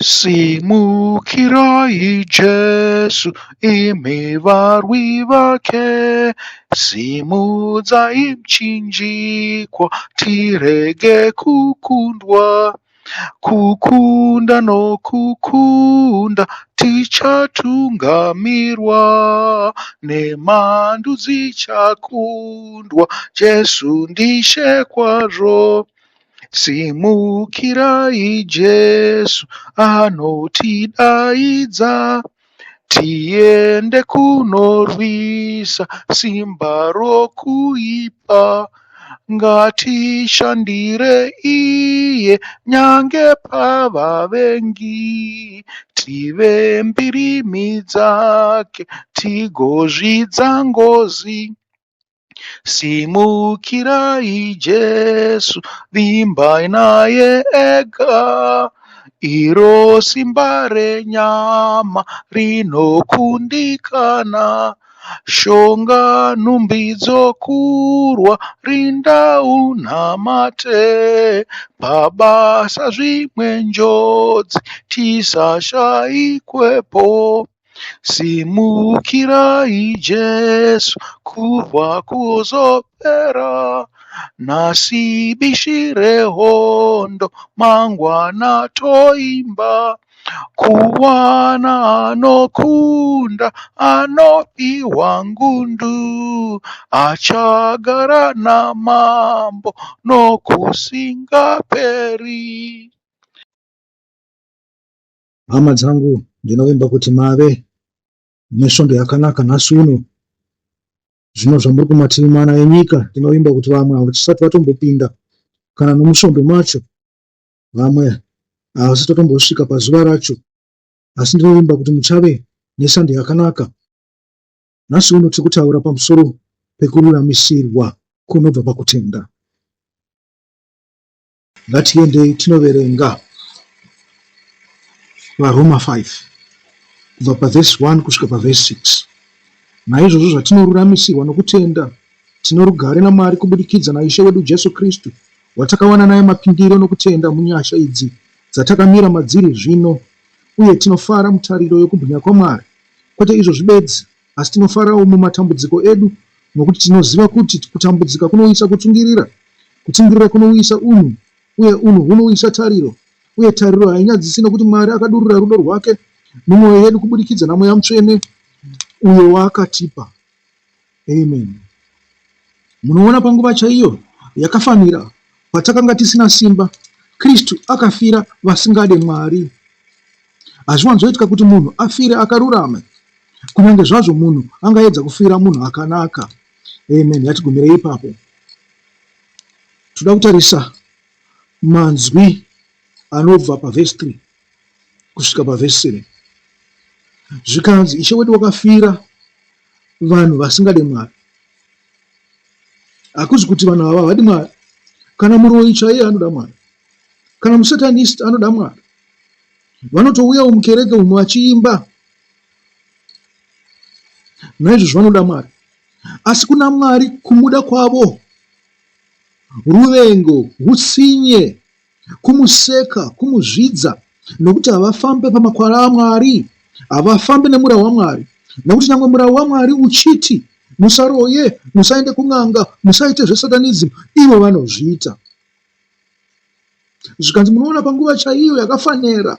Simukirai Jesu, imi varwi vake, simudzai muchinjikwa, tirege kukundwa. Kukunda nokukunda tichatungamirwa, nemhandu dzichakundwa, Jesu ndishe kwazvo. Simukirai Jesu anotidaidza tiende kunorwisa simba rokuipa. Ngatishandire iye nyange pavavengi, tive mbirimi dzake tigozvidza ngozi. Simukirai Jesu, vimbai naye ega. Iro simba renyama rinokundikana. Shonga nhumbi dzokurwa, rinda unamate. Pabasa zvimwe njodzi tisashaikwepo. Simukirai Jesu kurwa kuzopera nhasi bishi rehondo mangwana toimba kuwana anokunda anopiwa ngundu achagara namambo nokusingaperi. Hama dzangu, ndinovimba kuti mave nesvondo yakanaka nhasi uno. Zvino zvamuri kumativi mana enyika, ndinovimba kuti vamwe havasati vatombopinda kana nomusvondo macho, vamwe havasati vatombosvika pazuva racho, asi ndinovimba kuti muchave nesande yakanaka. Nhasi uno tiri kutaura pamusoro pekururamisirwa kunobva pakutenda. Ngatiendei tinoverenga VaRoma 5 kubva pavhesi 1 kusvika pavhesi 6. Naizvozvo zvatinoruramisirwa nokutenda, tino rugare naMwari kubudikidza naIshe wedu Jesu Kristu, watakawana naye mapindiro nokutenda munyasha idzi dzatakamira madziri zvino, uye tinofara mutariro yokubwinya kwaMwari. Kwete izvozvi bedzi, asi tinofarawo mumatambudziko edu, nokuti tinoziva kuti kutambudzika kunouyisa kutsungirira, kutsungirira kunouyisa unhu, uye unhu hunouyisa tariro, uye tariro hainyadzisi, nokuti Mwari akadurura rudo rwake mumwoyo yedu kubudikidza naMweya Mutsvene uyo waakatipa. Amen. Munoona, panguva chaiyo yakafanira, patakanga tisina simba, Kristu akafira vasingade Mwari. Hazviwanzoitika kuti munhu afire akarurama, kunyange zvazvo munhu angaedza kufira munhu akanaka. Amen. Ngatigumirei ipapo. Toda kutarisa manzwi anobva pavhesi 3 kusvika pavhesi 7. Zvikanzi, Ishe wedu wakafira vanhu vasingade Mwari. Hakuzi kuti vanhu ava havadi Mwari. Kana muroyi chaiye anoda Mwari. Kana musatanist anoda Mwari. Vanotouyawo mukereke umu vachiimba. Naizvozvo vanoda Mwari. Asi kuna Mwari kumuda kwavo ruvengo, hutsinye, kumuseka, kumuzvidza, nokuti havafambe pamakwara aMwari, havafambe nemurau waMwari. Nokuti nyangwe murau waMwari uchiti musaroye, musaende kun'anga, musaite zvesatanism, ivo vanozviita. Zvikanzi munoona panguva chaiyo yakafanira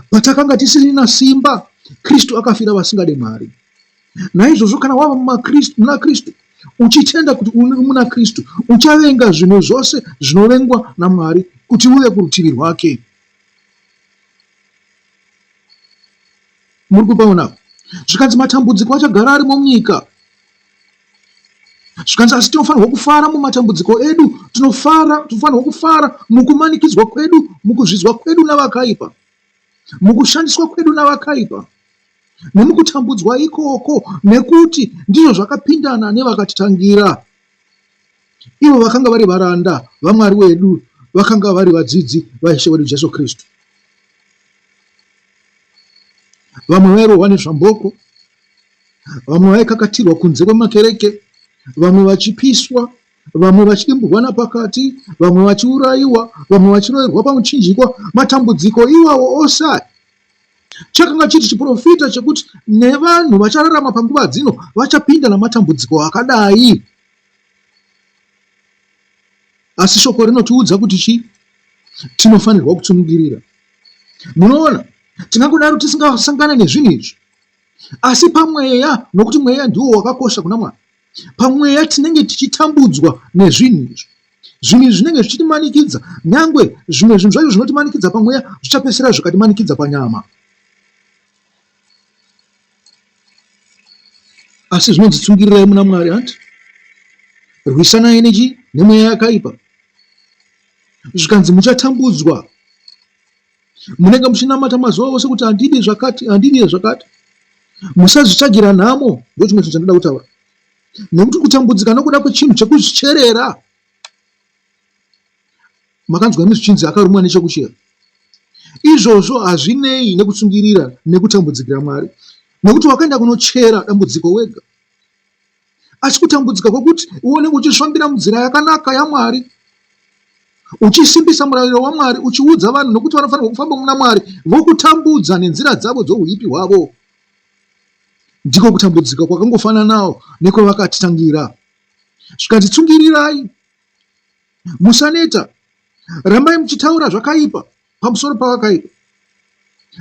patakanga tisirina simba, Kristu akafira vasingade Mwari. Naizvozvo kana wava muna Kristu, uchitenda kuti uri muna Kristu, uchavenga zvinhu zvose zvinovengwa naMwari kuti uve kurutivi rwake. Muri kupaona? Zvikanzi matambudziko achagara arimo munyika. Zvikanzi asi tinofanirwa kufara mumatambudziko edu, tinofara, tinofanirwa kufara mukumanikidzwa kwedu, mukuzvidzwa kwedu navakaipa, mukushandiswa kwedu navakaipa, nemukutambudzwa ikoko, nekuti ndizvo zvakapindana nevakatitangira. Ivo vakanga vari varanda vaMwari wedu, vakanga vari vadzidzi vaIshe wedu Jesu Kristu. Vamwe vairohwa nezvamboko, vamwe vaikakatirwa kunze kwemakereke, vamwe vachipiswa, Vamwe vachidimburwa napakati, vamwe vachiurayiwa, vamwe vachiroverwa pamuchinjikwa. Matambudziko iwawo ose aya chakanga chiri chiprofita chekuti nevanhu vachararama panguva dzino vachapinda namatambudziko akadai. Asi shoko rinotiudza kuti chii? Tinofanirwa kutsungirira. Munoona, tingangodaro tisingasangane nezvinhu izvi, asi pamweya, nokuti mweya ndiwo wakakosha kuna Mwari, pamweya tinenge tichitambudzwa nezvinhu izvi. Zvinhu izvi zvinenge zvichitimanikidza, nyangwe zvimwe zvinhu zvacho zvinotimanikidza pamweya zvichapedzisira zvikatimanikidza panyama. Asi zvinonzi tsungirirai muna Mwari hanti? Rwisanai nechi nemweya yakaipa. Zvikanzi muchatambudzwa. Munenge muchinamata mazuva ose kuti handidi zvakati, handidi zvakati. Musazvitsvagira nhamo, ndochimwe chinhu chandoda kutaura. Nekuti kutambudzika nokuda kwechinhu chekuzvicherera. Makanzwa imi zvichinzi akarumwa nechekuchera. Izvozvo hazvinei nekutsungirira nekutambudzikira Mwari. Nekuti wakaenda kunochera dambudziko wega. Asi kutambudzika kwekuti iwe unenge uchifambira munzira yakanaka yaMwari, uchisimbisa murayiro waMwari, uchiudza vanhu nokuti vanofanirwa kufamba muna Mwari, vokutambudza nenzira dzavo dzouipi hwavo. Ndiko kutambudzika kwakangofananawo nekwevakatitangira. Zvikanzi tsungirirai, musaneta, rambai muchitaura zvakaipa pamusoro pavakaipa,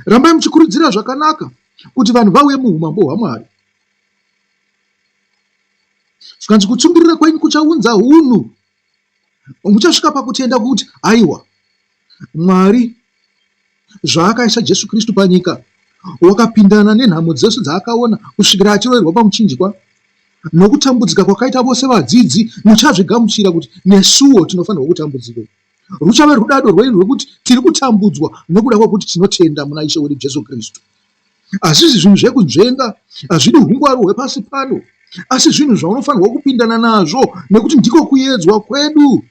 rambai muchikurudzira zvakanaka kuti vanhu vauye muumambo hwaMwari. Zvikanzi kutsungirira kwenyu kuchaunza hunhu. Muchasvika pakutenda kuti aiwa, Mwari zvaakaisa Jesu Kristu panyika wakapindana nenhamo dzese dzaakaona kusvikira achiroverwa pamuchinjikwa nokutambudzika kwakaita vose vadzidzi, muchazvigamuchira kuti nesuwo tinofanirwa kutambudzika. Ruchave rudado rwenyu rwekuti tiri kutambudzwa nokuda kwekuti tinotenda muna Ishe wedu Jesu Kristu. Hazvisi zvinhu zvekunzvenga, hazvidi hungwaru hwepasi pano, asi zvinhu zvaunofanirwa kupindana nazvo nekuti ndiko kuyedzwa kwedu.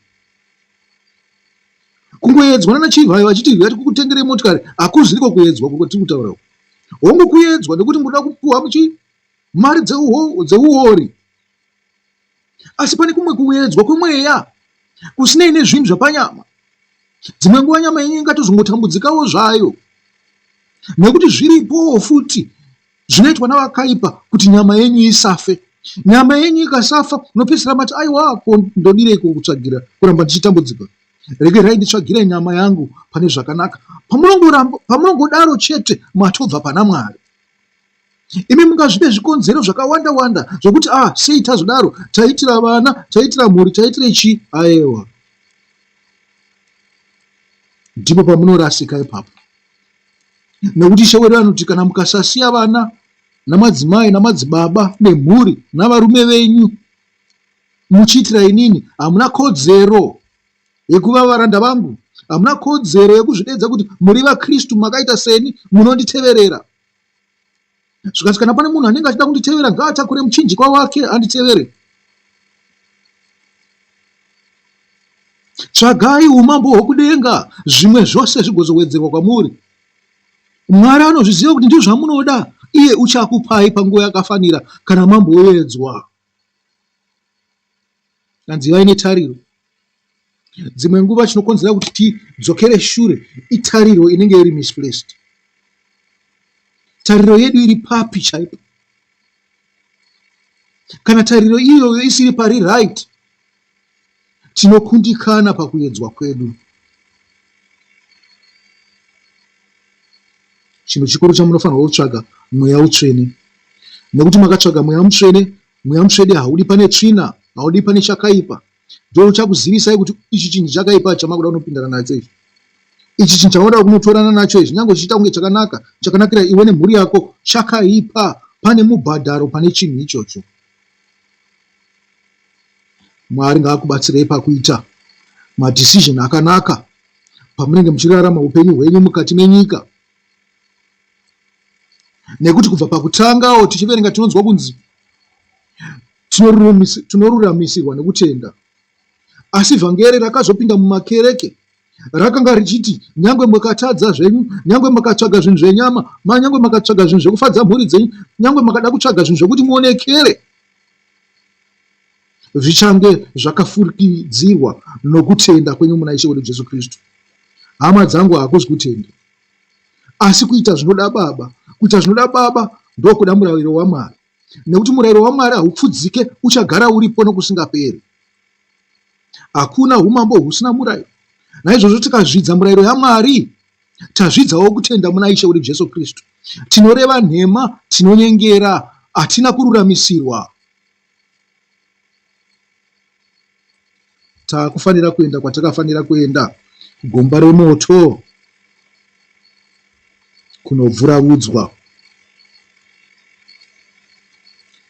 Kungoyedzwa nana Chivhayo vachiti huya tikukutengere motikari hakuzi ndiko kuyedzwa kwatiri kutaura uku. Hongu kuyedzwa nekuti munoda kupuwa muchi mari dzeuori. Asi pane kumwe kuyedzwa kwemweya kusinei nezvinhu zvapanyama. Dzimwe nguva nyama yenyu ingatozongotambudzikawo zvayo nekuti zviripowo futi zvinoitwa navakaipa kuti nyama yenyu isafe. Nyama yenyu ikasafa munopedzisira mati aiwa ko ndodireiko kutsvagira kuramba ndichitambudzika regerai nditsvagire nyama yangu pane zvakanaka. Pamunongodaro chete matobva pana Mwari. Imi mungazvipe zvikonzero zvakawanda wanda zvokuti ah sei tazodaro, taitira vana, taitira mhuri, taitire chii? Aewa, ndipo pamunorasika ipapo. Nekuti Ishe wedu anoti kana mukasasiya vana namadzimai namadzibaba nemhuri navarume venyu muchiitira inini, hamuna kodzero yekuva varanda vangu, hamuna kodzero yekuzvidedza kuti muri vaKristu makaita seni munonditeverera. Zvikanzi kana pane munhu anenge achida kunditevera ngaatakure muchinjikwa wake anditevere. Tsvagai umambo hwokudenga, zvimwe zvose zvigozowedzerwa kwamuri. Mwari anozviziva kuti ndizvo zvamunoda, iye uchakupai panguva yakafanira kana mamboedzwa. Kanzi ivai netariro. Dzimwe nguva chinokonzera kuti tidzokere shure itariro inenge iri misplaced. Tariro yedu iri papi chaipo? Kana tariro iyoyo isiri pari right, tinokundikana pakuedzwa kwedu. Chinhu chikuru chamunofanirwa kutsvaga mweya utsvene, nekuti makatsvaga mweya mutsvene, mweya mutsvene haudi pane tsvina, haudi pane chakaipa. Ndiwo uchakuzivisai kuti ichi chinhu chakaipa chamakuda kunopindana nacho ichi, ichi chinhu chaunoda kunotorana nacho ichi, nyange chichiita kunge chakanaka, chakanakira iwe nemhuri yako, chakaipa. Pane mubhadharo pane chinhu ichocho. Mwari ngaakubatsirei pakuita madecision akanaka pamunenge muchirarama upenyu hwenyu mukati menyika. Nekuti kubva pakutangawo tichiverenga tinonzwa kunzi tinoruramisirwa nekutenda. Asi vhangeri rakazopinda mumakereke rakanga richiti nyangwe mukatadza zvenyu, nyangwe makatsvaga zvinhu zvenyama, nyangwe makatsvaga zvinhu zvekufadza mhuri dzenyu, nyangwe makada kutsvaga zvinhu zvekuti muonekere. zvichange zvakafurikidzirwa nokutenda kwenyu muna Ishe wedu Jesu Kristu. Hama dzangu, hakuzi kutenda, asi kuita zvinoda Baba. Kuita zvinoda Baba ndokuda murayiro waMwari, nekuti murayiro waMwari haupfudzike, uchagara uripo nokusingaperi. Hakuna umambo husina murayiro. Naizvozvo tikazvidza murayiro yaMwari, tazvidzawo kutenda muna Ishe wedu Jesu Kristu. Tinoreva nhema, tinonyengera, hatina kururamisirwa. Takufanira kuenda kwatakafanira kuenda, kugomba remoto kunobvuravudzwa.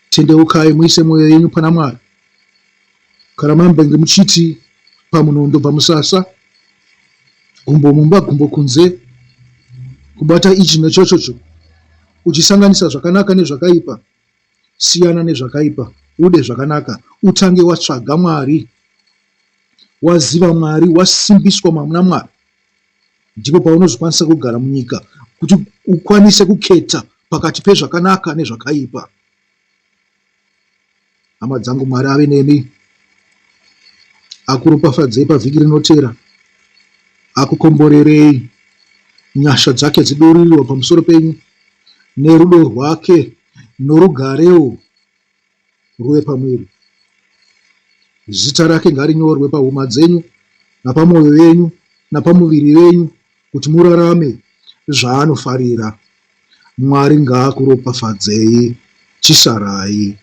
Tendeukai muise mwoyo yenyu pana Mwari. Kana mambenge muchiti pamunondo pamusasa, gumbo mumba gumbo kunze, kubata ichi nechochocho, uchisanganisa zvakanaka nezvakaipa, siyana nezvakaipa ude zvakanaka, utange watsvaga Mwari, waziva Mwari, wasimbiswa muna Mwari, ndipo paunozokwanisa kugara munyika kuti ukwanise kuketa pakati pezvakanaka nezvakaipa. Hama dzangu, Mwari ave nemi, akuropafadzei pavhiki rinotera, akukomborerei, nyasha dzake dzidururirwe pamusoro penyu, nerudo rwake norugarewo ruve pamuri. Zita rake ngarinyorwe pahuma dzenyu napamwoyo yenyu napamuviri yenyu kuti murarame zvaanofarira. Mwari ngaakuropafadzei. Chisarai.